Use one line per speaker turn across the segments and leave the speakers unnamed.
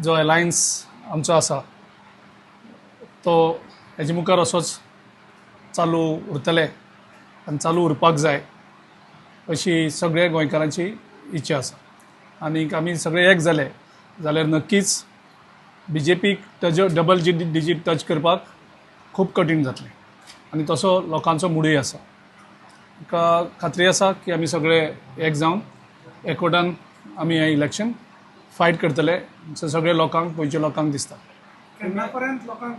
जो अलायन्स आमचो आसा तो हेजे मुखार असोच चालू उरतले आनी चालू उरपाक जाय अशी सगळ्या गोंयकारांची इच्छा आसा. आनीक आमी सगळे एक जाले जाल्यार नक्कीच बीजेपीक touch double digit touch करपाक खूब कठीण जातलें आनी तसो लोकांचो मुडूय आसा. म्हाका खात्री आसा की आमी सगळे एक जावन एकवटान आमी हें इलेक्शन फायट करतले सगळे लोकांक, गोंयच्या लोकांक दिसता.
केन्ना पर्यंत लोकांक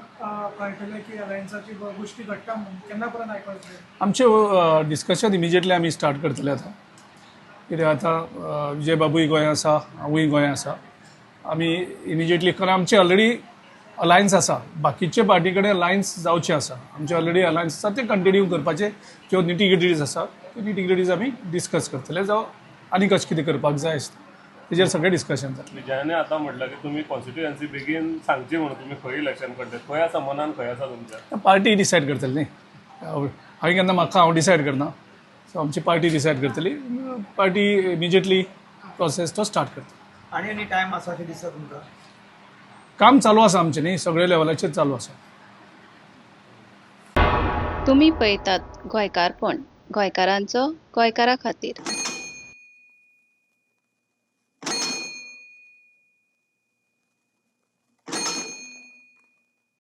कळटलें की अलायन्साची गोष्टी घडटा म्हणून, केन्ना पर्यंत आयकतले?
आमचें डिस्कशन इमिजिएटली आमी स्टार्ट करतले आतां, कित्याक आतां विजय बाबूय गोंया आसा, हांवूय गोंया आसा. आमी इमिजिएटली, कारण आमचे ऑलरेडी अलायन्स आसा, बाकीचे पार्टी कडेन अलायन्स जावचे आसा. आमचे ऑलरेडी अलायन्स आसा, ते कंटिन्यू करपाचे ज्यो निटी-ग्रिटीज आसा त्यो निटी-ग्रिटीज आमी डिस्कस करतले, जावं आनी कशें कितें करपाक जाय तेजेर सगळें डिस्कशन जातलें.
विजयाने आतां म्हटलं की तुमी कॉन्स्टिट्युएन्सी बेगीन सांगची म्हणून, तुमी खंय इलेक्शन करतले, खंय आसा मनान, खंय आसा तुमच्या?
पार्टी डिसायड करतली न्ही, हांवें केन्ना म्हाका हांव डिसायड करना, सो आमची पार्टी डिसायड करतली. पार्टी इमिजिएटली प्रोसेस तो स्टार्ट करतली.
आनी आनी टायम आसा अशें दिसता तुमकां?
काम चालू आसा आमचें न्ही, सगळे लेवलाचेर चालू आसा.
तुमी पळयतात गोंयकारपण, गोंयकारांचो गोंयकारा खातीर.